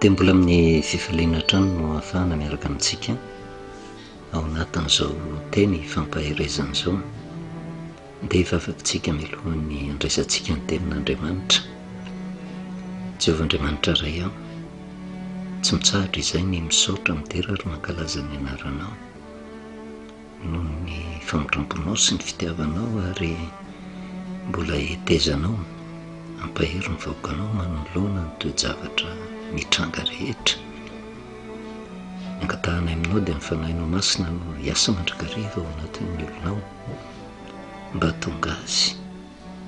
Dia mbola amin'ny fifaliana hatrany no ahafahana miaraka amintsika ao anatin'izao teny fampaherezana izao. Ndeha hivavaka isika mialohan'ny handraisantsika ny tenin'Andriamanitra. Jehovah Andriamanitra Ray aho, tsy mitsahatra izay ny misaotra, midera ary mankalaza ny anaranao noho ny famindramponao sy ny fitiavanao ary mbola hetezanao hampahery ny vahoakanao manoloana ny toe-javatra mitranga rehetra. Ny angatahanay aminao dia ny Fanahinao Masina no hiasa mandrakariva ao anatin'ny olonao mba hahatonga azy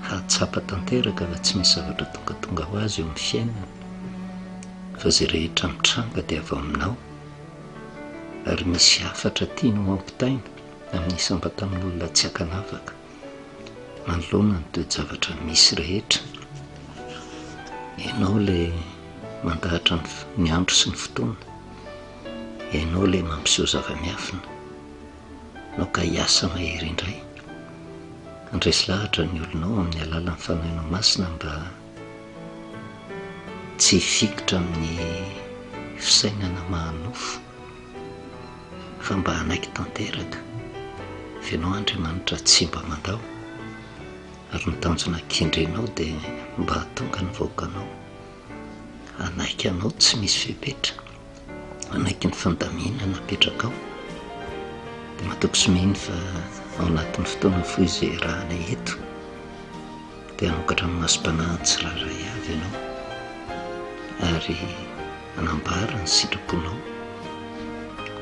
hahatsapa tanteraka fa tsy misy zavatra tongatonga ho azy eo amin'ny fiainany fa izay rehetra mitranga dia avy ao aminao ary misy hafatra tianao hampitaina amin'ny isam-batan'olona tsy ankanavaka manoloana ny toe-javatra misy rehetra. Ianao ilay mandahatra ny andro sy ny fotoana. Ianao ilay mampiseho zava-miafina. Anao ka hiasa mahery indray. Handresy lahatra ny olonao amin'ny alalan'ny Fanahinao Masina mba tsy hifikitra amin'ny fisainana maha-nofo fa mba hanaiky tanteraka fa Ianao Andriamanitra tsy mba mandao ary ny tanjona kendrenao dia mba hahatonga ny vahoakanao hanaiky Anao tsy misy fepetra, hanaiky ny fandaminana apetrakao. Dia matoky sy mino fa ao anatin'ny fotoana fohy izay iarahanay eto dia hanokatra ny masom-panahin'ny tsirairay avy Ianao ary hanambara ny sitraponao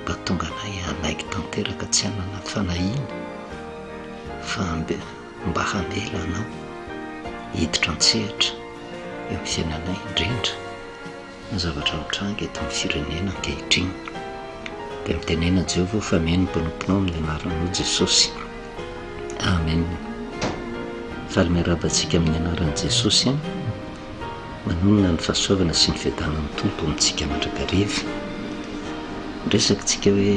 mba hahatonga anay hanaiky tanteraka tsy hanana fanahiana fa mba hamela Anao hiditra an-tsehatra eo amin'ny fiainanay indrindra ny zavatra mitranga eto amin'ny firenena ankehitriny. Dia mitenena Jehovah fa mihaino ny mpanomponao amin'ny anaranao Jesosy. Amen. Faly miarahaba antsika amin'ny anaran'i Jesosy. Manonona ny fahasoavana sy ny fiadanan'ny Tompo amintsika mandrakariva. Miresaka isika hoe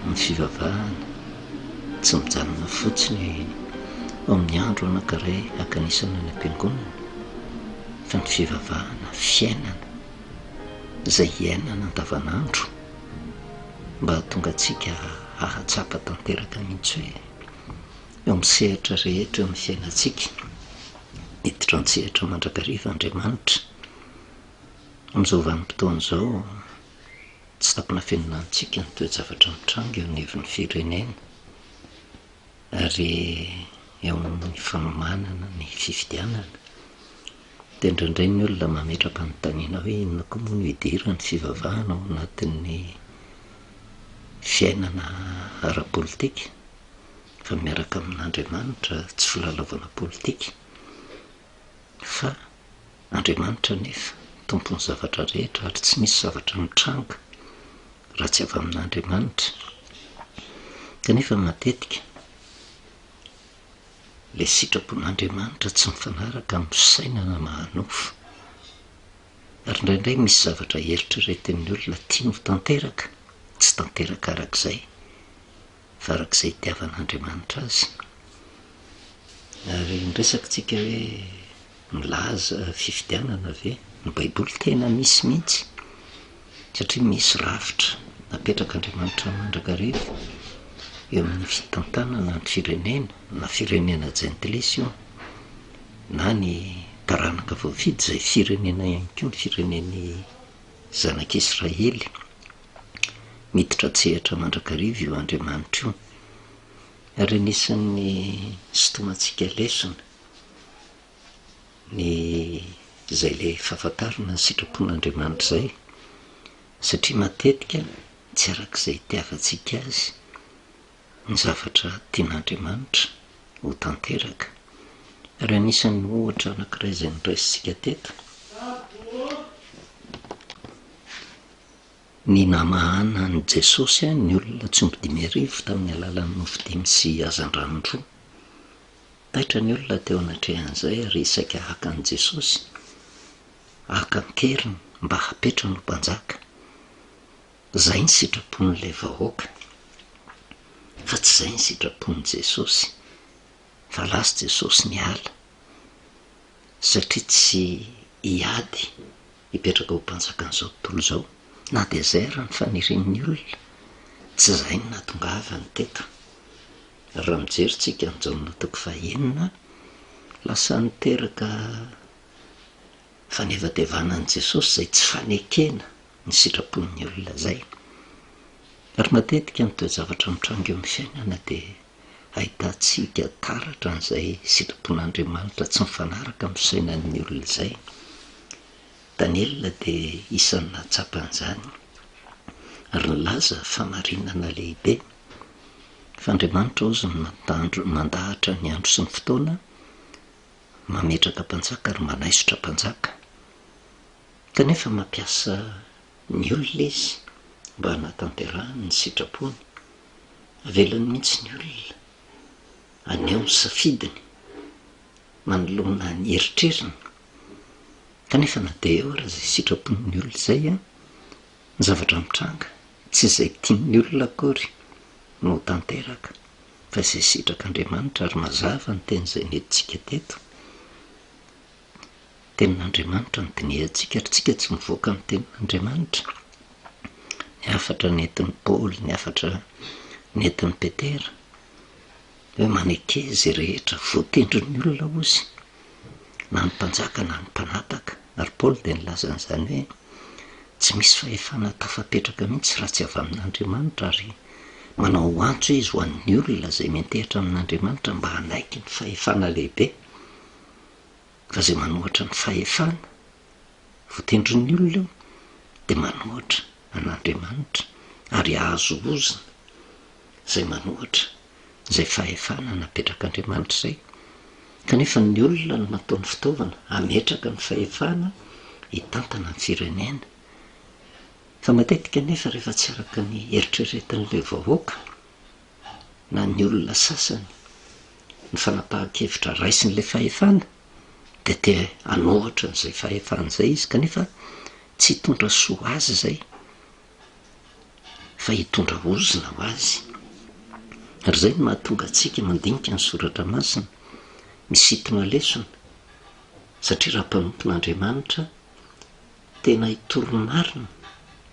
ny fivavahana tsy mijanona fotsiny ao amin'ny andro anankiray hankanesana any am-piangonana fa ny fivavahana fiainana izay iainana andavanandro mba hahatonga antsika hahatsapa tanteraka mihitsy hoe eo amin'ny sehatra rehetra eo amin'ny fiainantsika miditra an-tsehatra mandrakariva Andriamanitra. Amin'izao vanim-potoana izao, tsy takona fenina antsika ny toe-javatra mitranga eo anivon'ny firenena ary eo amin'ny fanomanana ny fifidianana. Dia indraindray ny olona mametra-panontaniana hoe inona koa moa no idiran'ny fivavahana ao anatin'ny fiainana ara-politika fa miaraka amin'Andriamanitra tsy filalaovana politika fa Andriamanitra anefa tompon'ny zavatra rehetra ary tsy misy zavatra mitranga raha tsy avy amin'Andriamanitra. Kanefa matetika Ilay sitrapon'Andriamanitra tsy mifanaraka amin'ny fisainana maha-nofo. Ary indraindray misy zavatra eritreretin'ny olona tiany ho tanteraka, tsy tanteraka arak'izay, fa arak'izay itiavan'Andriamanitra azy. Ary niresaka tsika hoe milaza fifidianana ve ny Baiboly? Tena misy mihitsy, satria misy rafitra napetrak'Andriamanitra mandrakariva eo amin'ny fitantanana ny firenena, na firenena jentilisa io, na ny taranaka voafidy izay firenena ihany koa ny firenen'ny zanak'Israely. Miditra an-tsehatra mandrakariva io Andriamanitra io. Ary anisan'ny sintomantsika lesona ny izay ilay fahafantarana ny sitrapon'Andriamanitra izay, satria matetika tsy araka izay itiavantsika azy ny zavatra tian'Andriamanitra ho tanteraka. Ary anisan'ny ohatra anankiray izay noraisintsika teto, ny namahana an'i Jesosy ny olona tsy omby 5000 tamin'ny alalan'ny mofo dimy sy hazandrano roa. Taitra ny olona teo anatrehan'izay ary saika haka an'i Jesosy, haka an-keriny mba hapetrany ho mpanjaka. Izay ny sitrapon'ilay vahoaka, fa tsy izay ny sitrapon'i Jesosy. Fa lasa Jesosy niala, satria tsy hiady. Hipetraka ho mpanjakan'izao tontolo izao, na dia izay ara ny fanirian'ny olona. Tsy izay no nahatongavany teto. Ary raha mijery tsika ny Jaona toko fahenina, lasa niteraka fanevatevana an'i Jesosy izay tsy fanekena ny sitrapon'ny olona izay. Ary matetika ny toe-javatra mitranga eo amin'ny fiainana dia ahitantsika taratra an'izay sitrapon'Andriamanitra tsy mifanaraka amin'ny fisainan'ny olona izay. Daniela dia isan'ny nahatsapa an'izany ary nilaza fahamarinana lehibe fa Andriamanitra hozy no mandahatra ny andro sy ny fotoana, mametraka mpanjaka ary manaisotra mpanjaka. Kanefa mampiasa ny olona izy mba hanatanterahany ny sitrapony. Avelany mihitsy ny olona haneho ny safidiny manoloana ny eritreriny. Kanefa na dia eo ara izay sitrapon'ny olona izay, ny zavatra mitranga, tsy izay tian'ny olona akory no ho tanteraka, fa izay sitrak'Andriamanitra ary mazava ny teny izay nentintsika teto. Tenin'Andriamanitra no dinihantsika ary tsika tsy mivoaka amin'ny tenin'Andriamanitra. Ny hafatra nentin'i Paoly, ny hafatra nentin'i Petera, hoe maneke izay rehetra voatendrin'ny olona hozy, na ny mpanjaka na ny mpanapaka. Ary Paoly dia nilaza an'izany hoe tsy misy fahefana tafapetraka mihitsy raha tsy avy amin'Andriamanitra ary manao antso izy ho an'ny olona izay miantehitra amin'Andriamanitra mba hanaiky ny fahefana lehibe. Fa izay manohatra ny fahefana voatendrin'ny olona io dia manohatra an'Andriamanitra ary hahazo ozona izay manohatra izay fahefana napetrak'Andriamanitra izay. Kanefa ny olona no nataony fitaovana hametraka ny fahefana hitantana ny firenena. Fa matetika anefa rehefa tsy araka ny eritreretin'ilay vahoaka na ny olona sasany ny fanapahan-kevitra raisin'ilay fahefana dia te hanohitra an'izay fahefana izay izy kanefa tsy hitondra soa azy izay fa hitondra ozona ho azy. Ary izay no mahatonga antsika mandinika ny soratra masina, misintona lesona, satria raha mpanompon'Andriamanitra tena hitory ny marina,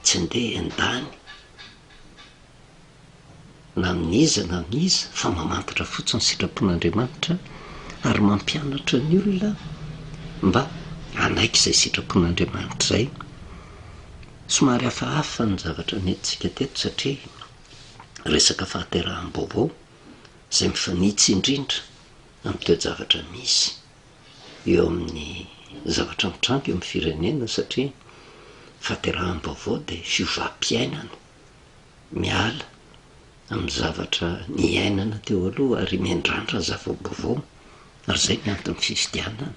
tsy handeha hiandany na amin'iza na amin'iza fa mamantatra fotsiny ny sitrapon'Andriamanitra ary mampianatra ny olona mba hanaiky izay sitrapon'Andriamanitra izay. Somary hafahafa ny zavatra nentintsika teto satria resaka fahateraham-baovao izay mifanitsy indrindra amin'ny toe-javatra misy eo amin'ny zavatra mitranga eo amin'ny firenena satria fahateraham-baovao dia fiovam-piainana. miala amin'ny zavatra niainana teo aloha ary miandrandra zava-baovao ary izay ny anton'ny fifidianana.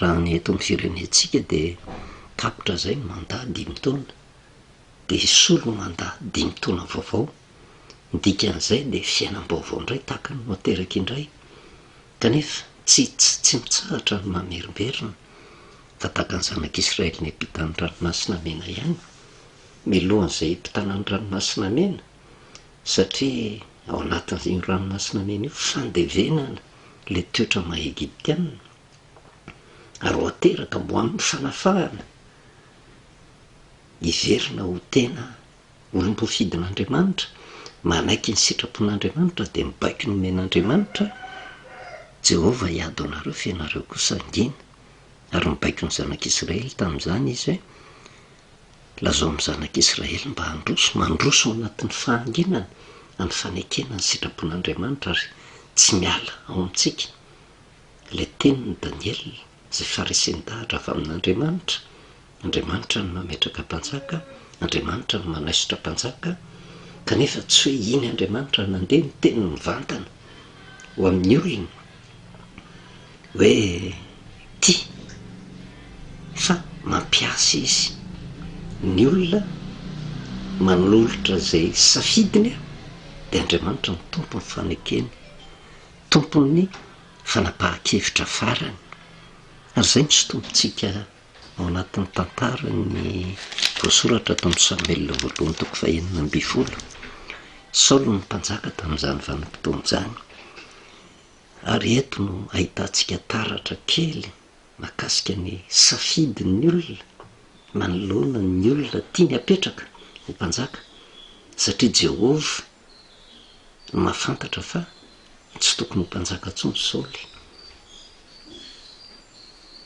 Raha ny eto amin'ny firenentsika dia tapitra izay ny mandat dimy taona dia hisolo mandat dimy taona vaovao, ny dikan'izay dia fiainam-baovao indray tahaka ny ho ateraka indray kanefa tsy tsy mitsahatra ny mamerimberina fa tahaka ny zanak'Israely niampita ny ranomasina mena ihany. Mialohan'izay hiampitana ny ranomasina mena, satria ao anatin'io ranomasina mena io fandevenana ilay toetra maha Egyptiana, ary ho ateraka mbo amin'ny fanafahana hiverina ho tena olom-boafidin'Andriamanitra, manaiky ny sitrapon'Andriamanitra dia ny baiko nomen'Andriamanitra, Jehovah hiady ho anareo fa ianareo kosa hangina. Ary nibaiko ny zanak'Israely tamin'izany izy hoe, Lazao amin'ny zanak'Israely mba handroso, mandroso ao anatin'ny fahanginana, amin'ny fanekena ny sitrapon'Andriamanitra ary tsy miala ao amintsika ilay tenin'i Daniela izay faharesen-dahatra avy amin'Andriamanitra. Andriamanitra no mametraka mpanjaka, Andriamanitra no manaisotra mpanjaka, kanefa tsy hoe iny Andriamanitra nandeha niteny mivantana ho amin'ny olona hoe tia fa mampiasa izy ny olona manolotra izay safidiny dia Andriamanitra no tompon'ny fanekeny, tompon'ny fanapahan-kevitra farany ary izay no sintomintsika ao anatin'ny tantaran'ny voasoratra ato amin'ny Samoela voalohany toko fahenina ambin'ny folo. Saoly no mpanjaka tamin'izany vanim-potoana izany. Ary eto no ahitantsika taratra kely mahakasika ny safidin'ny olona. manoloana ny olona tiany hapetraka ho mpanjaka, satria Jehovah no mahafantatra fa tsy tokony ho mpanjaka intsony Saoly.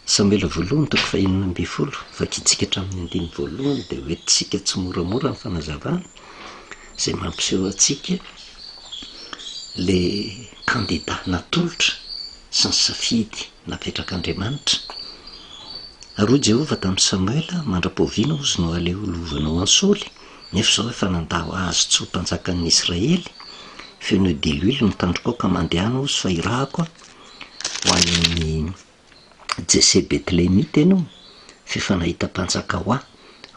Samoela voalohany toko fahenina ambin'ny folo, vakintsika hatramin'ny andininy voalohany dia hoentintsika tsimoramora ny fanazavana izay mampiseho antsika le kandida natolotra sy ny safidy napetrak'Andriamanitra. Ary hoy Jehovah tamin'i Samoela, Mandra-pahoviana hozy no haleolovanao an'i Saoly, nefa izao efa nandao azy tsy ho mpanjakan'ny Israely? Fenoy diloilo ny tandrokao ka mandehana hozy fa hirahako ho any amin'i Jese Betlehemita ianao, f'efa nahita mpanjaka ho ahy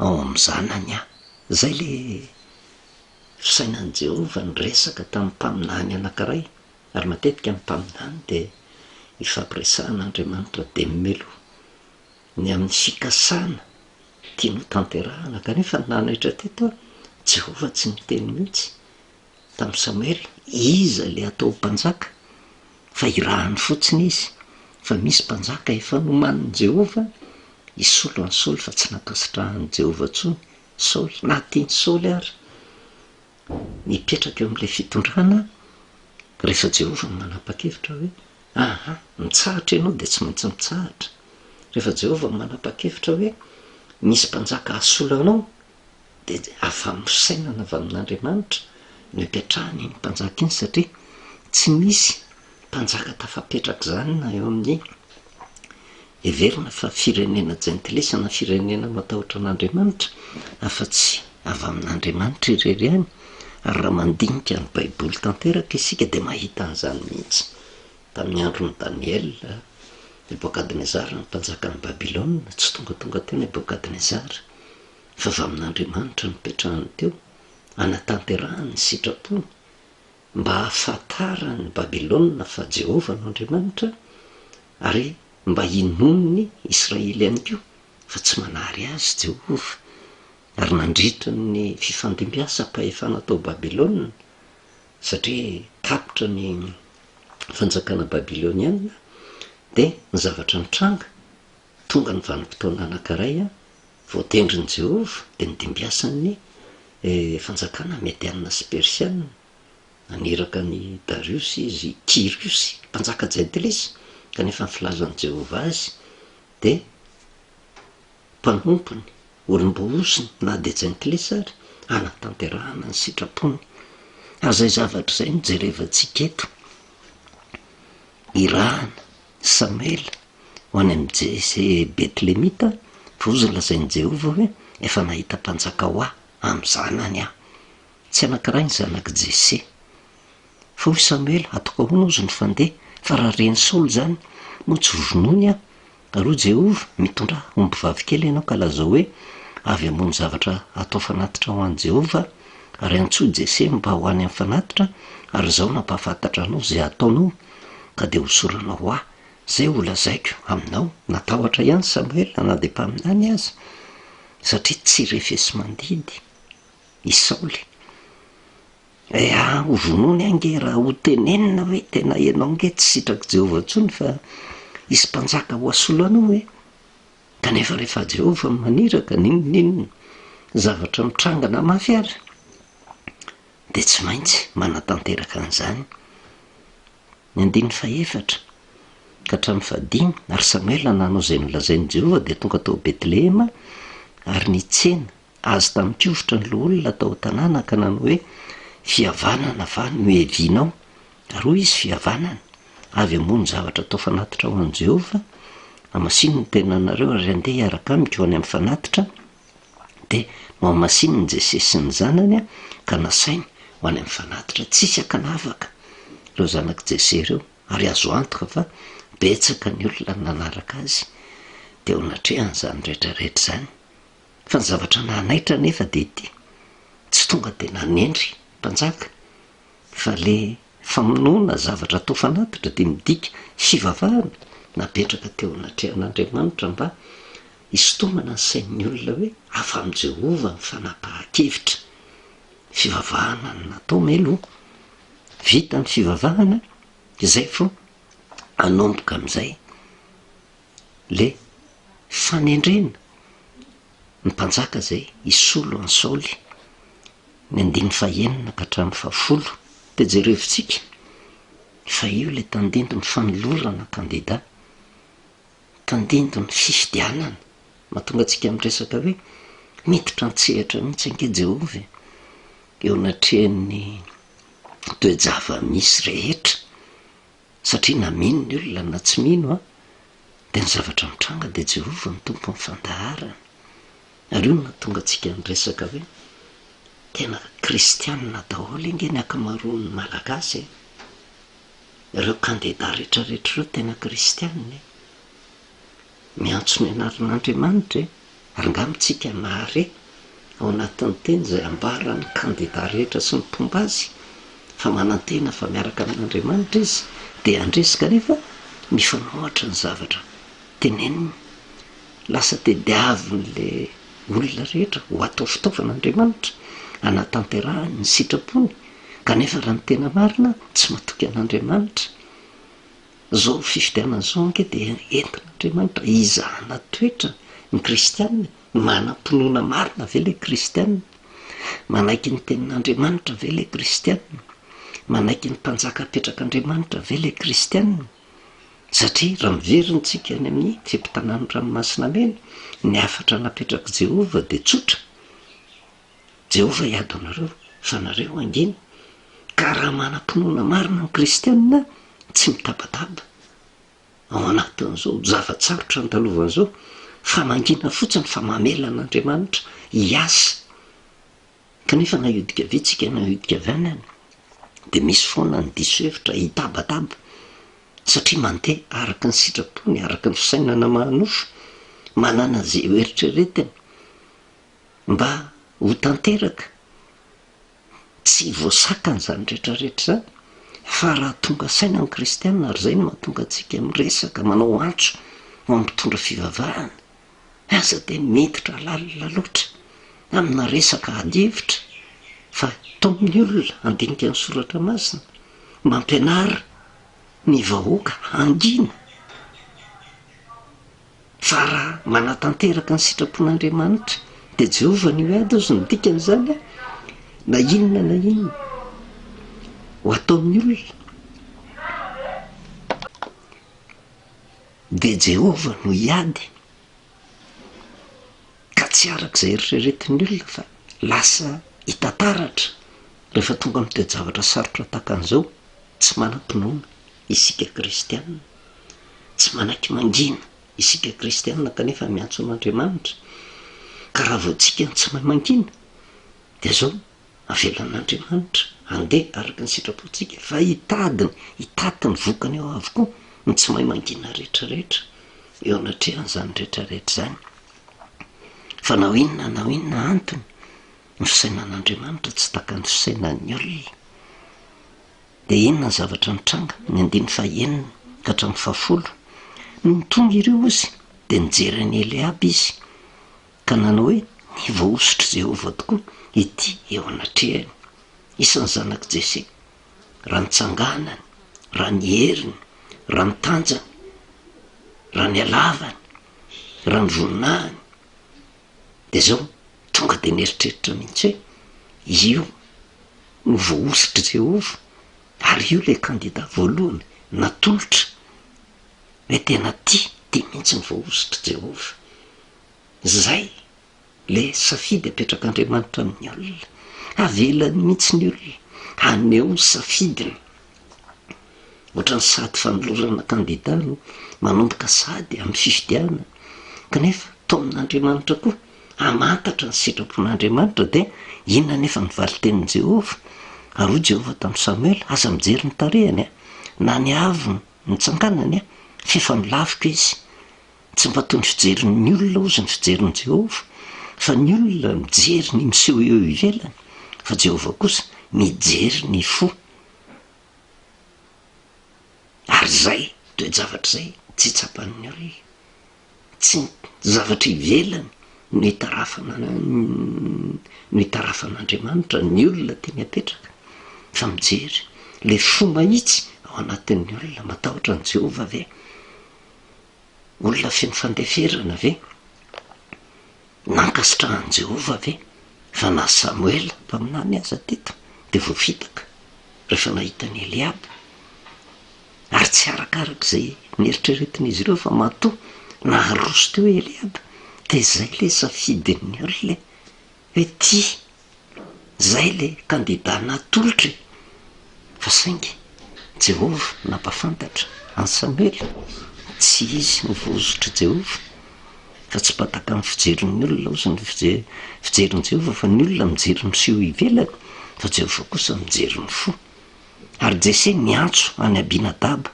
ao amin'ny zanany aho. Izay ilay fisainan'i Jehovah niresaka tamin'ny mpaminany anankiray. Ary matetika ny mpaminany dia ifampiresahan'Andriamanitra dia meloa ny amin'ny fikasana tiany ho tanterahana. Kanefa ny nanaitra teto, Jehovah tsy niteny mihitsy tamin'i Samoela iza ilay hatao ho mpanjaka, fa irahany fotsiny izy, fa misy mpanjaka efa nomanin'i Jehovah hisolo an'i Saoly fa tsy nankasitrahan'i Jehovah intsony Saoly, na tian'i Saoly ary. mipetraka eo amin'ilay fitondrana rehefa Jehovah no manapa-kevitra hoe, Aha, mitsahatra ianao dia tsy maintsy mitsahatra. Rehefa Jehovah no manapa-kevitra hoe misy mpanjaka hasolo anao, dia avy amin'ny fisainana avy amin'Andriamanitra no ipetrahany iny mpanjaka iny satria tsy misy mpanjaka tafapetraka izany na eo amin'ny Heverina fa firenena jentilisa na firenena matahotra an'Andriamanitra, afa-tsy avy amin'Andriamanitra irery ihany, ary raha mandinika ny Baiboly tanteraka isika dia mahita an'izany mihitsy. Tamin'ny andron'i Daniela, Nebokadnezara no mpanjakan'i Babylona, tsy tongatonga teo Nebokadnezara, fa avy amin'Andriamanitra no nipetrahany teo, hanatanterahany ny sitrapony, mba hahafantaran'i Babylona fa Jehovah no Andriamanitra, ary mba hinoan'ny Israely ihany koa fa tsy manary azy Jehovah. Ary nandritra ny fifandimbiasam-pahefana tao Babylona, satria tapitra ny fanjakana babyloniana, dia ny zavatra nitranga, tonga ny vanim-potoana anankiray voatendrin'i Jehovah, dia nidimbiasan'ny fanjakana mediana sy persiana. Naniraka an'i Dariosy izy, Kyriosy, mpanjaka jentilisa, kanefa ny filazan'i Jehovah azy dia mpanompony, olom-boahosony, na dia jentilisa ary, hanatanterahana ny sitrapony. Ary izay zavatra izay no jerevantsika eto. Irahana, Samoela, ho any amin'i Jese Betlemita, fa hozy lazain'i Jehovah hoe, Efa nahita mpanjaka ho ahy amin'ny zanany aho. Tsy anankiray ny zanak'i Jese. Fa hoy Samoela, Ataoko ahoana hozy ny fandeha, fa raha ren'i Saoly izany, moa tsy hovonoiny aho? Ary hoy Jehovah, Mitondrà ombivavy kely ianao ka lazao hoe, Avy hamono zavatra hatao fanatitra ho an'i Jehovah aho, ary antsoy Jese mba ho any amin'ny fanatitra, ary izaho nampahafantatra anao izay hataonao, ka dia hosoranao ho ahy izay holazaiko aminao. Natahotra ihany Samoela na dia mpaminany aza, satria tsy refesi-mandidy. i Saoly. Ea, ho vonoiny ange raha hotenenina hoe tena ianao ange tsy sitrak'i Jehovah intsony fa hisy mpanjaka ho hasolo anao e! Kanefa rehefa Jehovah no maniraka, n'inon'inona zavatra mitranga na mafy ary, dia tsy maintsy manatanteraka an'izany. Ny andininy fahefatra ka hatramin'ny fahadimy, Ary Samoela nanao izay nolazain'i Jehovah, dia tonga tao Betlehema ary nitsena Azy tamin-kovitra ny loholona tao an-tanàna ka nanao hoe, Fihavanana va no ihavianao? Ary hoy izy, Fihavanana. Avy hamono zavatra atao fanatitra ho an'i Jehovah. Hamasino ny tenanareo ary handeha hiaraka amiko ho any amin'ny fanatitra. Dia nohamasinin'i Jese sy ny zanany ka nasainy ho any amin'ny fanatitra. Tsisy ankanavaka ireo zanak'i Jese ireo, ary azo antoka fa betsaka ny olona nanaraka azy teo anatrehan'izany rehetra rehetra izany. Fa ny zavatra nahanaitra anefa dia ity, tsy tonga dia nanendry mpanjaka fa le famonoana zavatra atao fanatitra dia midika fivavahana napetraka teo anatrehan'Andriamanitra mba hisintomana ny sain'ny olona hoe avy amin'i Jehovah ny fanapahan-kevitra. Fivavahana no natao meloa. Vita ny fivavahana, izay vao hanomboka amin'izay le fanendrena. Ny mpanjaka izay hisolo an'i Saoly, ny andininy fahenina ka hatramin'ny fahafolo. Dia jerevintsika fa io ilay tandindon'ny fanolorana kandida, tandindon'ny fifidianana. Mahatonga antsika miresaka hoe miditra an-tsehatra mihitsy ange Jehovah e, eo anatrehan'ny toe-java-misy rehetra. Satria na mino ny olona na tsy mino an, dia ny zavatra mitranga dia Jehovah no tompon'ny fandaharana. Ary io no nahatonga antsika niresaka hoe tena kristianina daholo ange ny ankamaroan'ny Malagasy e! Ireo kandida rehetrarehetra ireo tena kristianina e! Miantso ny anaran'Andriamanitra e! Ary angamba tsika mahare ao anatin'ny teny izay ambaran'ny kandida rehetra sy ny mpomba azy fa manantena fa miaraka amin'Andriamanitra izy dia handresy kanefa mifanohitra ny zavatra teneniny. Lasa tediavin'le olona rehetra ho atao fitaovana Andriamanitra hanatanterahany ny sitrapony kanefa raha ny tena marina tsy matoky an'Andriamanitra. Izao fifidianana izao ange dia entin'Andriamanitra hizahana toetra ny kristiana e! Manam-pinoana marina ve ilay kristiana? Manaiky ny tenin'Andriamanitra ve ilay kristiana? Manaiky ny mpanjaka apetrak'Andriamanitra ve ilay kristiana? Satria raha miverina isika any amin'ny fiampitanan'ny ranomasina mena, ny hafatra napetrak'i Jehovah dia tsotra, Jehovah hiady ho anareo, fa nareo hangina. Ka raha manam-pinoana marina ny kristiana, tsy mitabataba ao anatin'izao zava-tsarotra andalovana izao, fa mangina fotsiny fa mamela an'Andriamanitra hiasa. Kanefa na hiodika avia tsika na hiodika avy any any, dia misy foana ny diso hevitra hitabataba, satria mandeha araka ny sitrapony, araka ny fisainana maha-nofo, manana izay hoeritreretiny. Mba ho tanteraka, tsy voasakana izany rehetra rehetra izany, fa raha tonga saina ny kristiana, ary izay no mahatonga antsika miresaka, manao antso ho amin'ny mpitondra fivavahana, aza dia miditra lalina loatra amina resaka ady hevitra, fa taomin'ny olona handinika ny soratra masina, mampianara ny vahoaka hangina. Fa raha manatanteraka ny sitrapon'Andriamanitra, dia Jehovah no hiady ozy ny dikan'izany an, na inona na inona ho ataon'ny olona, dia Jehovah no hiady, ka tsy araka izay eritreretin'ny olona fa lasa hita taratra rehefa tonga amin'ny toe-javatra sarotra tahaka an'izao, tsy manam-pinoana isika kristiana. Tsy manaiky mangina isika kristiana kanefa miantso an'Andriamanitra. Ka raha vao tsika no tsy mahay mangina dia zao avelan'Andriamanitra handeha araka ny sitrapontsika fa hitady hitaty ny vokany eo avokoa ny tsy mahay mangina rehetra rehetra eo anatrehan'izany rehetra rehetra izany. Fa na ho inona na ho inona antony, ny fisainan'Andriamanitra tsy tahaka ny fisainan'ny olona. Dia inona ny zavatra nitranga? Ny andininy fahenina ka hatramin'ny fahafolo. Nony tonga ireo ozy, dia nijery an'i Eliaba izy, ka nanao hoe, Ny voahosotr'i Jehovah tokoa ity eo anatrehany. Isan'ny zanak'i Jese. Raha ny tsanganany, raha ny heriny, raha ny tanjany, raha ny halavany, raha ny voninahiny. Dia izao, tonga dia nieritreritra mihitsy hoe, io no voahosotr'i Jehovah, ary io ilay kandida voalohany natolotra hoe tena tia, tia mihitsy ny voahosotr'i Jehovah. Izay ilay safidy apetrak'Andriamanitra amin'ny olona. Avelany mihitsy ny olona haneho ny safidiny. Ohatran'ny sady fanolorana kandida no manomboka sady amin'ny fifidianana, kanefa taomin'Andriamanitra koa hamantatra ny sitrapon'Andriamanitra dia inona anefa ny valin-tenin'i Jehovah? Ary hoy Jehovah tamin'i Samoela, Aza mijery ny tarehiny, na ny haavony nitsanganany, f'efa nolaviko izy. Tsy mba toy ny fijerin'ny olona hozy ny fijerin'i Jehovah, fa ny olona mijery ny miseho eo ivelany, fa Jehovah kosa mijery ny fo. Ary izay toe-javatra izay tsy tsapan'ny olona. Tsy ny zavatra ivelany no itarafana no itarafan'Andriamanitra ny olona tiany hapetraka fa mijery ilay fo mahitsy ao anatin'ny olona, matahotra an'i Jehovah ve? Olona feno fandeferana ve? Nankasitrahan'i Jehovah ve fa na Samoela mpaminany aza teto dia voafitaka rehefa nahita an'i Eliaba? Ary tsy arakaraka izay neritreretin'izy ireo fa matoa naharoso teo i Eliaba dia izay ilay safidin'ny olona e! Hoe tia Zay le kandida natolotra e! Fa saingy Jehovah nampafantatra an'i Samoela, tsy izy no voahosotr'i Jehovah, fa tsy mba ny fijerin'ny olona ozy ny fijerin'i Jehovah, fa ny olona mijery ny seho ivelany, fa Jehovah kosa mijery ny fo. Ary Jese niantso an'i Abinadaba,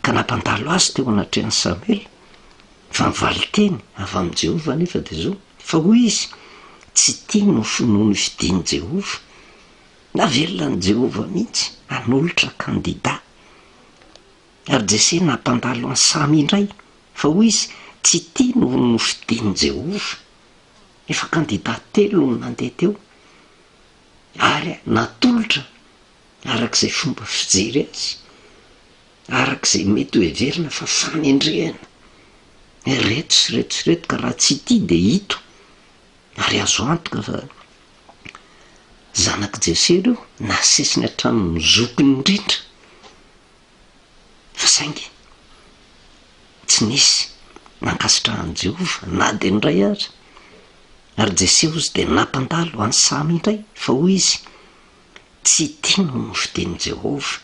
ka nampandalo azy teo anatrehan'i Samoela, Fa ny valinteny avy amin'i Jehovah anefa dia izao, Fa hoy izy, Tsy tia no no nofidin'i Jehovah. Navelan'i Jehovah mihitsy hanolotra kandida. Ary Jese nampandalo an'i Samy indray, fa hoy izy, Tsy tia no nofidin'i Jehovah. Efa kandida telo no nandeha teo, ary natolotra araka izay fomba fijery azy. Araka izay mety ho heverina fa fanendrehana. Ireto sy ireto sy ireto ka raha tsy ity dia ito. Ary azo antoka fa zanak'i Jese ireo, nasesiny hatramin'ny zokiny indrindra. Fa saingy tsy nisy nankasitrahan'i Jehovah na dia ny iray aza. Ary Jese hozy dia nampandalo an'i Samy indray, fa hoy izy, Tsy ity no nofidin'i Jehovah.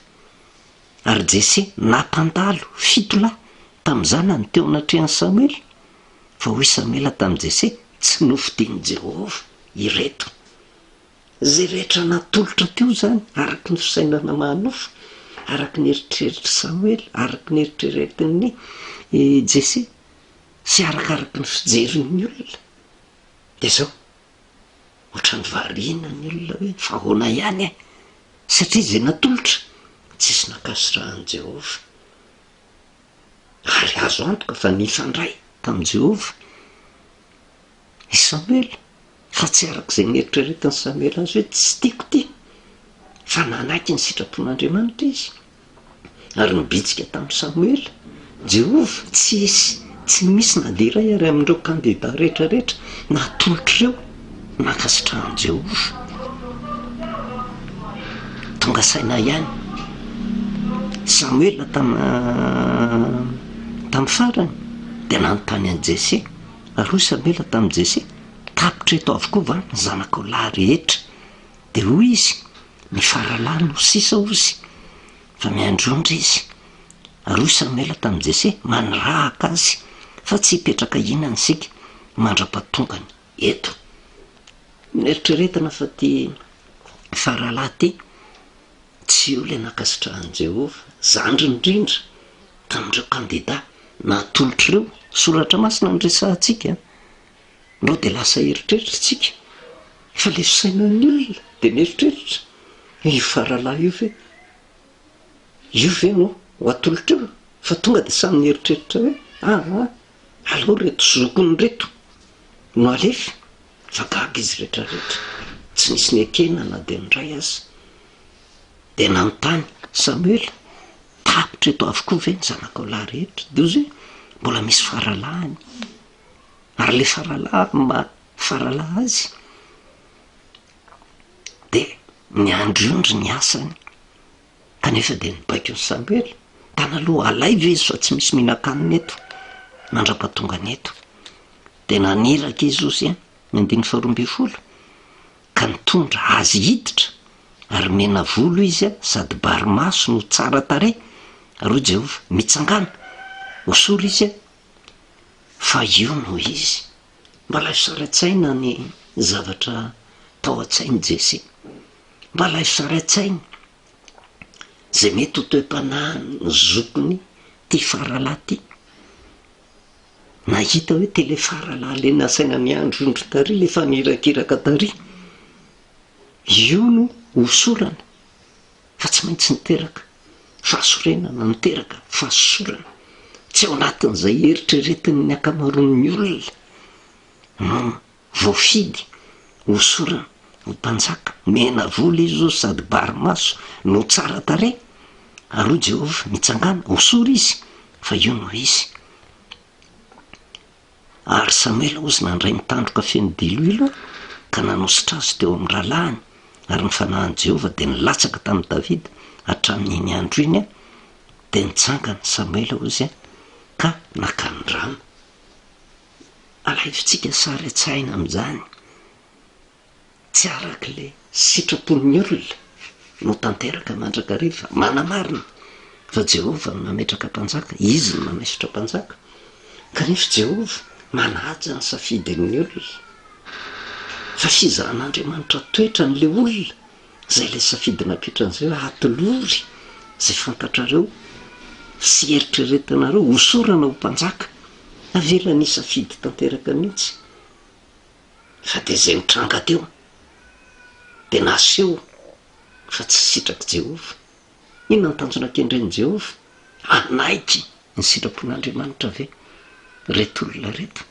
Ary Jese nampandalo fito lahy tamin'ny zanany teo anatrehan'i Samoela. Fa hoy Samoela tamin'i Jese, Tsy nofidin'i Jehovah ireto. Izay rehetra natolotra teo izany, araka ny fisainana maha-nofo, araka ny eritreritr'i Samoela, araka ny eritreretin'i Jese, sy arakaraky ny fijerin'ny olona, dia izao, Ohatran'ny variana ny olona hoe fa ahoana ihany e? Satria izay natolotra tsisy nankasitrahan'i Jehovah. Ary azo antoka fa nifandray tamin'i Jehovah i Samoela, fa tsy araka izay neritreretin'i Samoela azy hoe tsy tiako ity, fa nanaiky ny sitrapon'Andriamanitra izy. Ary nibitsika tamin'i Samoela, Jehovah, tsy hisy, tsy misy na dia iray ary amin'ireo kandidà rehetrarehetra natolotr'ireo nankasitrahan'i Jehovah. Tonga saina ihany Samoela tamin'ny farany, dia nanontany an'i Jese. Ary hoy Samoela tamin'i Jese, Tapitra eto avokoa va ny zanakao lahy rehetra? Dia hoy izy, Ny faralahy no sisa hozy, fa miandry ondry izy. Ary hoy Samoela tamin'i Jese, Manirahaka azy, fa tsy hipetraka hihinana isika mandra-pahatongany eto. Noeritreretina fa ity faralahy ity tsy io ilay nankasitrahan'i Jehovah, zandriny indrindra tamin'ireo kandidà natolotr'ireo. Soratra masina no resahantsika. Ndao dia lasa eritreritra tsika fa le fisainan'ny olona dia mieritreritra hoe io faralahy io ve, io ve no ho atolotra eo? Fa tonga dia samy nieritreritra hoe aa aleo reto zokiny reto no alefa fa gaga izy retraretra, tsy nisy nekena na dia ny iray aza. Dia nanontany Samoela, tapitra eto avokoa ve ny zanakao lahy rehetra? Dia hoy izy hoe mbola misy faralahiny. Ary ilay faralahy maha faralahy azy dia niandry ondry ny asany, kanefa dia nibaiko an'i Samoela, Tana aloha, alaivo izy fa tsy misy mihinan-kanina eto mandra-pahatongany eto. Dia naniraka izy hozy ny andininy faharoa ambinifolo, ka nitondra azy hiditra, ary mena volo izy sady bary maso no tsara tarehy, ary hoy Jehovah, Mitsangàna, hosory izy Fa io no izy. Mba alaivo sary an-tsaina ny zavatra tao an-tsain'i Jese. Mba alaivo sary an-tsaina izay mety ho toe-panahin'ny zokiny ity faralahy ity. Nahita hoe tele faralahy le nasaina niandry ondry tary, le efa nihirakiraka tary. Io no hosorana. Fa tsy maintsy niteraka fahasorenana, niteraka fahasosorana. Tsy ao anatin'izay eritreretin'ny ankamaroan'ny olona no voafidy hosorana ho mpanjaka. Mena volo izy hozy sady bary maso no tsara tarehy. Ary hoy Jehovah, Mitsangàna, hosory izy, fa io no izy. Ary Samoela hozy nandray ny tandroka feno diloilo ka nanosotra azy teo amin'ny rahalahiny, ary ny fanahin'i Jehovah dia nilatsaka tamin'i Davida hatramin'iny andro iny, dia nitsangana Samoela hozy ka nankany Rama. Alaivintsika sary an-tsaina amin'izany. Tsy araka ilay sitrapon'ny olona no tanteraka mandrakariva. Manamarina fa Jehovah no nametraka mpanjaka, izy no nanaisotra mpanjaka. Kanefa Jehovah manaja ny safidin'ny olona. Fa fizahan'Andriamanitra toetra an'ilay olona, izay ilay safidy napetrany izay hoe atolory izay fantatrareo sy eritreretinareo hosorana ho mpanjaka. Avelany hisafidy tanteraka mihitsy. Fa dia izay nitranga teo dia naseho fa tsy sitrak'i Jehovah. Inona no tanjona kendren'i Jehovah? Hanaiky ny sitrapon'Andriamanitra ve ireto olona ireto?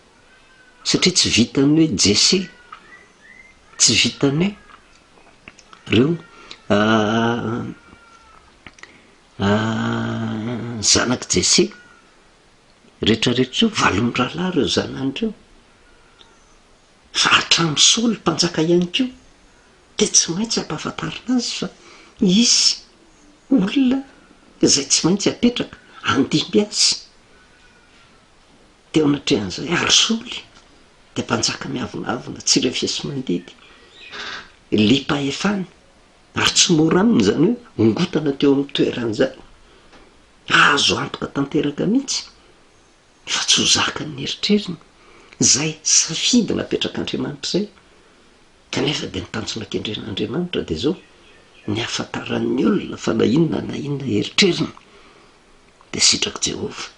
Satria tsy vitan'ny hoe Jese, tsy vitan'ny hoe ireo zanak'i Jese rehetrarehetra ireo, valon'ny rahalahy ireo zanany ireo. Fa hatramin'i Saoly mpanjaka ihany koa dia tsy maintsy ampahafantarina azy fa hisy olona izay tsy maintsy apetraka handimby azy teo anatrehan'izay. Ary Saoly dia mpanjaka miavonavona, tsy refesi-mandidy, liam-pahefana, ary tsy mora aminy izany hoe hongotana teo amin'ny toerany izany. Azo antoka tanteraka mihitsy fa tsy ho zakany ny eritreriny izay safidy napetrak'Andriamanitra izay, kanefa dia ny tanjona kendren'Andriamanitra dia izao, ny hahafantaran'ny olona fa na inona na inona eritreriny dia sitrak'i Jehovah.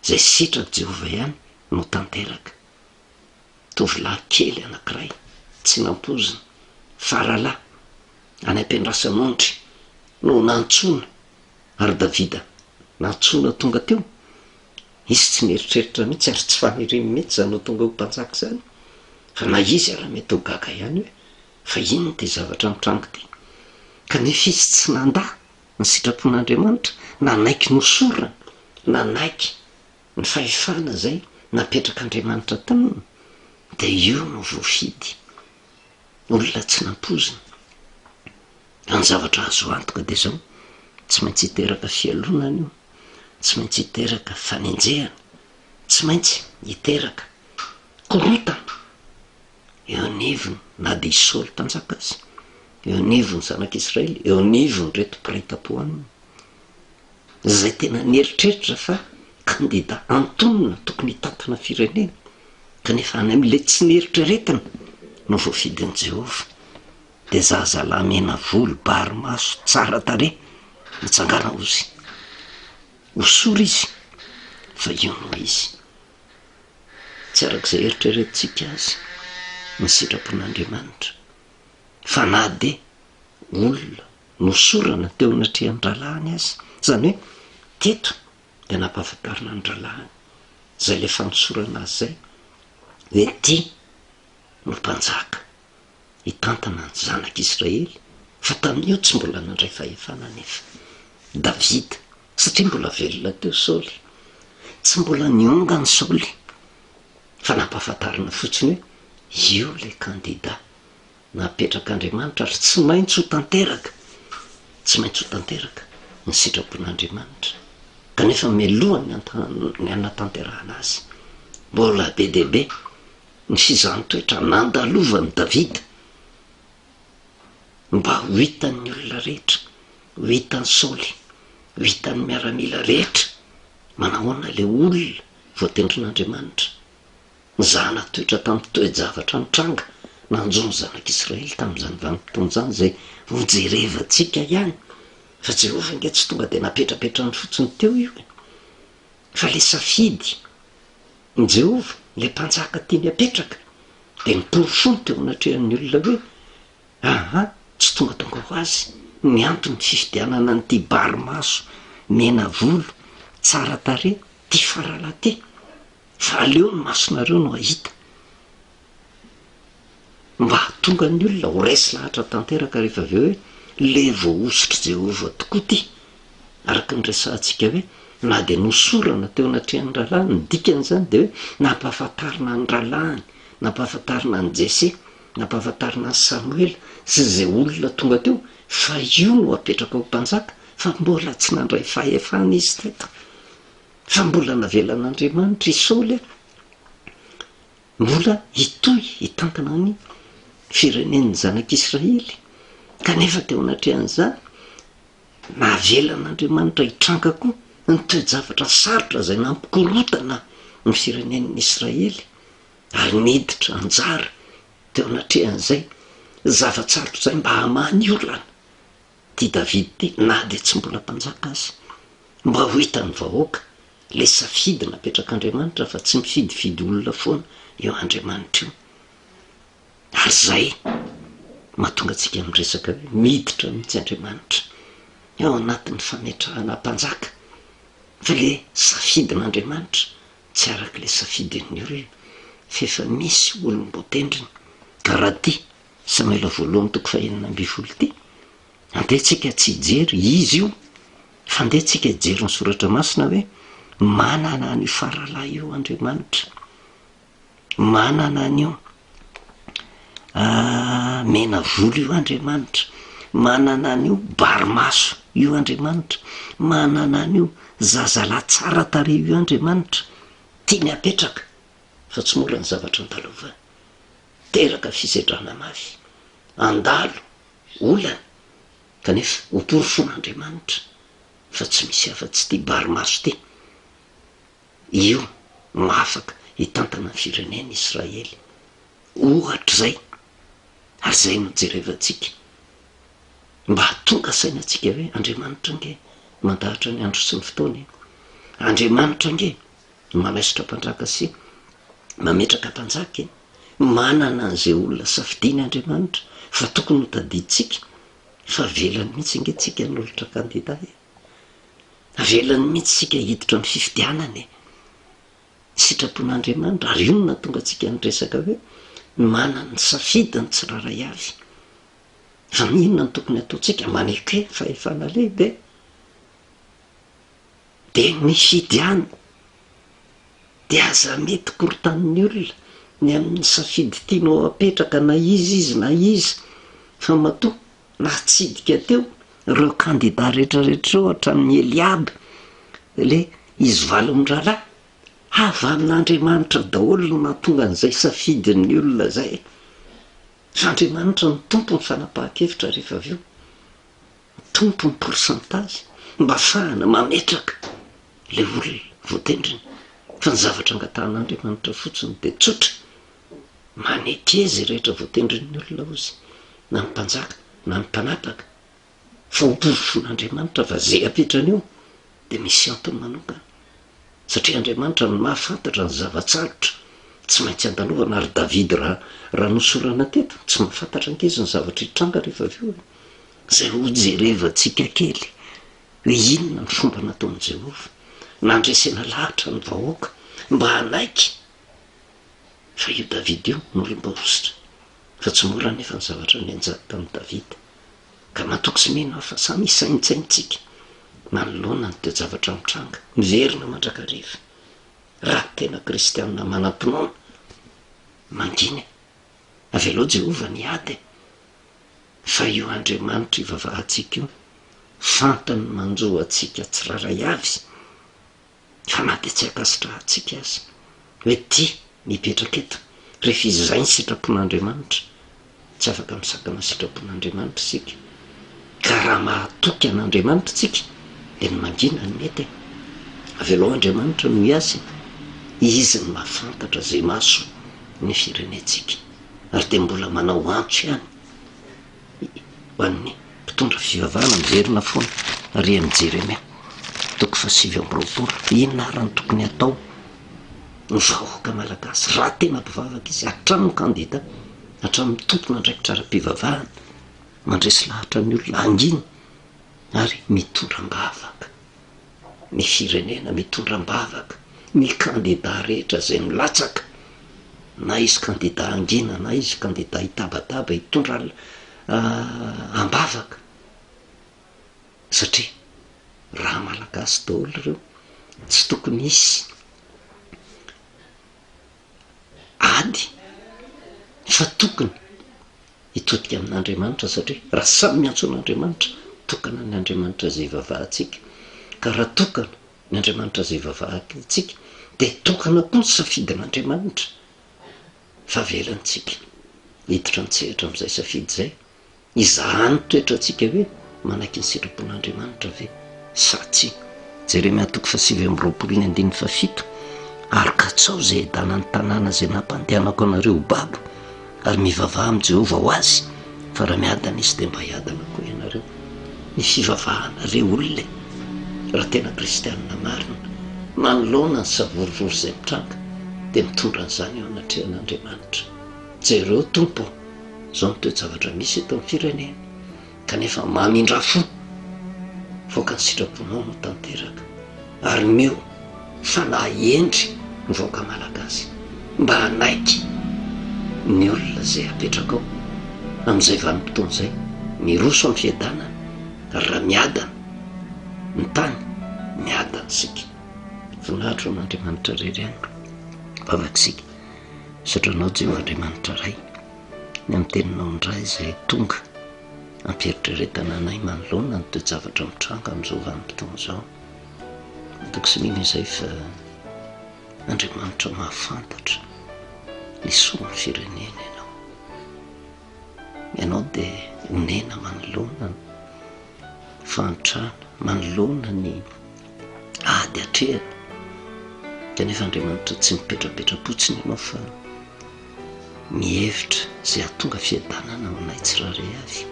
Izay sitrak'i Jehovah ihany no tanteraka. Tovolahy kely anankiray tsy nampoizina, faralahy, any am-piandrasan'ondry no nantsoina Ary Davida nantsoina tonga teo, izy tsy nieritreritra mihitsy ary tsy faniriany mihitsy izany ho tonga ho mpanjaka izany, fa na izy ara mety ho gaga ihany hoe fa inona ity zavatra mitranga ity. Kanefa izy tsy nandà ny sitrapon'Andriamanitra, nanaiky nosorana, nanaiky ny fahefana izay napetrak'Andriamanitra taminy, dia io no voafidy, olona tsy nampoizina. Fa ny zavatra azo antoka dia izao, tsy maintsy hiteraka fialonana io, tsy maintsy hiteraka fanenjehana, tsy maintsy hiteraka korontana eo anivony na dia i Saoly mpanjaka aza, eo anivon'ny zanak'Israely, eo anivon'ireto mpiray tampo aminy, izay tena nieritreritra fa kandida antonona tokony hitantana firenena, kanefa any amin'ilay tsy nieritreretina no voafidin'i Jehovah. Dia zazalahy mena volo, bary maso, tsara tarehy, mitsangana ozy. Hosory izy, fa io no izy. Tsy araka izay eritreretintsika azy ny sitrapon'Andriamanitra, fa na dia olona nosorana teo anatrehan'ny rahalahiny aza, izany hoe teto dia nampahafantarina ny rahalahiny, izay ilay fanosorana azy izay, hoe ity no mpanjaka. hitantana ny Zanak' Israely, fa tamin' io tsy mbola nandray fahefana anefa Davida, satria mbola velona teo Saoly. Tsy mbola niongana Saoly, fa nampahafantarina fotsiny hoe io ilay kandida napetrak' Andriamanitra ary tsy maintsy ho tanteraka, tsy maintsy ho tanteraka ny sitrapon' Andriamanitra. Kanefa mialohan' ny hanatanterahana azy, mbola be dia be ny fizahan-toetra nandalovan'i Davida mba ho hitan'ny olona rehetra, ho hitan'i Saoly, ho hitan'ny miaramila rehetra, manahoana ilay olona voatendrin'Andriamanitra. Nizahana toetra tamin'ny toe-javatra nitranga nanjo ny zanak'Israely tamin'izany vanim-potoana izany, izay hojerevantsika ihany, fa Jehovah ange tsy tonga dia napetrapetrany fotsiny teo io e! Fa ilay safidy Ny Jehovah, ilay Mpanjaka tiany hapetraka, dia niporofoiny teo anatrehan'ny olona hoe, Aha, tsy tongatonga ho azy ny anton'ny fifidianana an'ity bary maso, mena volo, tsara tarehy, ity faralahy ity, fa aleo ny masonareo no hahita. Mba hahatonga ny olona ho resy lahatra tanteraka rehefa avy eo hoe, Ilay voahosotr'i Jehovah tokoa ity. Araka ny resahantsika hoe na dia nosorana teo anatrehan'ny rahalahiny, ny dikan'izany dia hoe nampahafantarina ny rahalahiny, nampahafantarina an'i Jese, nampahafantarina an'i Samoela sy izay olona tonga teo fa io no apetraka ho mpanjaka fa mbola tsy nandray fahefana izy teto fa mbola navelan'Andriamanitra i Saoly mbola hitohy hitantana ny firenen'ny zanak'Israely kanefa teo anatrehan'izany Navelan'Andriamanitra hitranga koa ny toe-javatra sarotra izay nampikorontana ny firenen'ny Israely, ary niditra anjara teo anatrehan'izay zava-tsarotra izay mba hamaha ny olana ity Davida ity, na dia tsy mbola mpanjaka aza. Mba ho hitan'ny vahoaka ilay safidy napetrak'Andriamanitra fa tsy mifidifidy olona foana io Andriamanitra io. Ary izay mahatonga antsika miresaka hoe miditra mihitsy Andriamanitra ao anatin'ny fametrahana mpanjaka fa le safidin'Andriamanitra tsy araka ilay safidin'ny olona fa efa misy olom-boatendriny. Ka raha ity Samoela voalohany toko fahenina ambin'ny folo ity, andeha tsika tsy hijery izy io fa andeha tsika hijery ny soratra masina hoe manana an'io faralahy io Andriamanitra. Manana an'io mena volo io Andriamanitra, manana an'io bary maso io Andriamanitra, manana an'io zazalahy tsara tarehy io Andriamanitra, tiany hapetraka fa tsy mora ny zavatra andalovany, teraka fisedrana mafy, andalo olana kanefa ho porofon'Andriamanitra fa tsy misy afa-tsy ity bary maso ity. Io no afaka hitantana ny firenena Israely. Ohatra izay, ary izay no jerevantsika mba hahatonga saina antsika hoe Andriamanitra ange mandahatra ny andro sy ny fotoana e. Andriamanitra ange manaisotra mpanjaka sy mametraka mpanjaka e. Manana an'izay olona safidiany Andriamanitra fa tokony ho tadidintsika fa avelany mihitsy ange tsika hanolotra kandida e. Avelany mihitsy isika hiditra amin'ny fifidianana e! Sitrapon'Andriamanitra, ary io no nahatonga antsika niresaka hoe manana ny safidy ny tsirairay avy. Fa inona no tokony hataontsika? Maneke fahefana lehibe. Dia mifidiana. Dia aza mety korontanin'ny olona ny amin'ny safidy tianao hapetraka na iza izy na iza fa matoa Natsidika teo ireo kandida rehetrarehetra ireo hatramin'i Eliaba, ilay izy valo mirahalahy. Avy amin'Andriamanitra daholo no nahatonga an'izay safidin'ny olona izay. Fa Andriamanitra no tompon'ny fanapahan-kevitra rehefa avy eo. Tompon'ny pourcentage mba afahana mametraka ilay olona voatendriny. Fa ny zavatra angatahan'Andriamanitra fotsiny dia tsotra. Maneke izay rehetra voatendrin'ny olona hozy, na ny mpanjaka, na ny mpanapaka, fa ho porofon'Andriamanitra fa izay apetrany eo dia misy antony manokana, satria Andriamanitra no mahafantatra ny zava-tsarotra tsy maintsy andalovana, ary David raha raha nosorana teto, tsy mahafantatra ange izy ny zavatra hitranga rehefa avy eo e! Izay hojerevantsika kely hoe inona ny fomba nataon'i Jehovah nandresena lahatra ny vahoaka mba hanaiky Fa io Davida io no olom-boahosotra. Fa tsy mora anefa ny zavatra nianjady tamin'i Davida. Ka matoky sy mino aho fa samy hisaintsaintsika manoloana ny toe-javatra mitranga, miverina mandrakariva. Raha tena kristiana manam-pinoana, mangina e! Avelao Jehovah ny ady e! Fa io Andriamanitra ivavahantsika io, fantany ny manjo antsika tsirairay avy. Fa na dia tsy ankasitrahantsika aza hoe tia ny hipetraka eto, rehefa izay ny sitrapon'Andriamanitra, tsy afaka misakana ny sitrapon'Andriamanitra isika. Ka raha mahatoky an'Andriamanitra isika, dia ny mangina no mety e. Avelao Andriamanitra no hiasa e. Izy no mahafantatra izay mahasoa ny firenentsika. Ary dia mbola manao antso ihany ho an'ny mpitondra fivavahana miverina foana ary amin'i Jeremia toko faha-29. Inona ary no tokony hatao ny vahoaka malagasy raha tena mpivavaka izy, hatramin'ny kandida, hatramin'ny tompon'andraikitra ara-pivavahana, mandresy lahatra ny olona hangina ary mitondra am-bavaka ny firenena, mitondra am-bavaka ny kandida rehetra izay milatsaka, na izy kandida hangina na izy kandida hitabataba, hitondra am-bavaka satria. Raha Malagasy daholo ireo, tsy tokony hisy ady fa tokony hitodika amin'Andriamanitra satria raha samy miantso an'Andriamanitra, tokana ny Andriamanitra izay ivavahantsika. Ka raha tokana ny Andriamanitra izay ivavahantsika dia tokana koa ny safidin'Andriamanitra fa avelantsika hiditra an-tsehatra amin'izay safidy izay. Izahany toetrantsika hoe manaiky ny sitrapon'Andriamanitra ve sa tsia. Jeremia toko fahasivy amby roapolo ny andininy fahafito, Ary katsaho izay hiadanan'ny tanàna izay nampandehanako anareo ho babo, ary mivavaha amin'i Jehovah ho azy, fa raha miadana izy dia mba hiadana koa ianareo. Ny fivavahana re olona e! Raha tena kristianina marina, manoloana ny savorovoro izay mitranga, dia mitondra an'izany eo anatrehan'Andriamanitra. Jereo Tompo ô! Izao ny toe-javatra misy eto amin'ny firenena, kanefa mamindrà fo, vaoka ny sitraponao no tanteraka, ary omeo fanahy hendry ny vahoaka malagasy mba hanaiky ny olona izay apetrakao amin'izay vanim-potoana izay, miroso amin'ny fiadanana, ary raha miadana ny tany, miadana isika. Voninahitra ho an'Andriamanitra irery ihany. Vavaka isika. Misaotra Anao Jehovah Andriamanitra Ray ny amin'ny Teninao indray izay tonga ampieritreretana anay manoloana ny toe-javatra mitranga amin'izao vanim-potoana izao. Matoky sy mino izay fa Andriamanitra mahafantatra ny soa ny firenena Ianao. Ianao dia onena manoloana ny fahantrana, manoloana ny ady atrehina. Kanefa Andriamanitra tsy mipetrapetra-potsiny Ianao fa mihevitra izay hahatonga fiadanana ho anay tsirairay avy.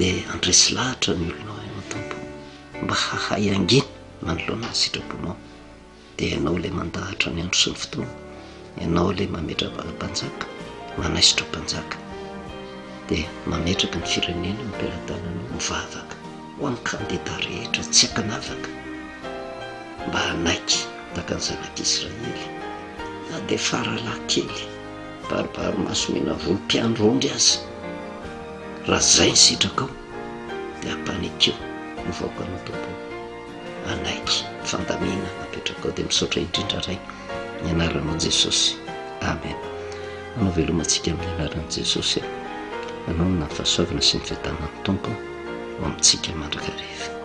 Dia handresy lahatra ny olonao Ianao Tompo mba hahay hangina manoloana ny sitraponao. Dia ianao ilay mandahatra ny andro sy ny fotoana, ianao ilay mametra-bala mpanjaka, manaisotra mpanjaka, dia mametraka ny firenena eo am-pelatananao, mivavaka ho an'ny kandida rehetra tsy ankanavaka mba hanaiky tahaka ny zanak'Israely na dia faralahy kely, baribary maso mena volo mpiandry ondry aza, raha izay ny sitrakao dia ampanekeo ny vahoakanao Tompo. Hanaiky fandaminana apetrakao dia misaotra indrindra Ray ny anaranao Jesosy Amen Anao veloma antsika amin'ny anaran'i Jesosy Anao no fahasoavana sy ny fiadanan'ny Tompo ho amintsika mandrakariva.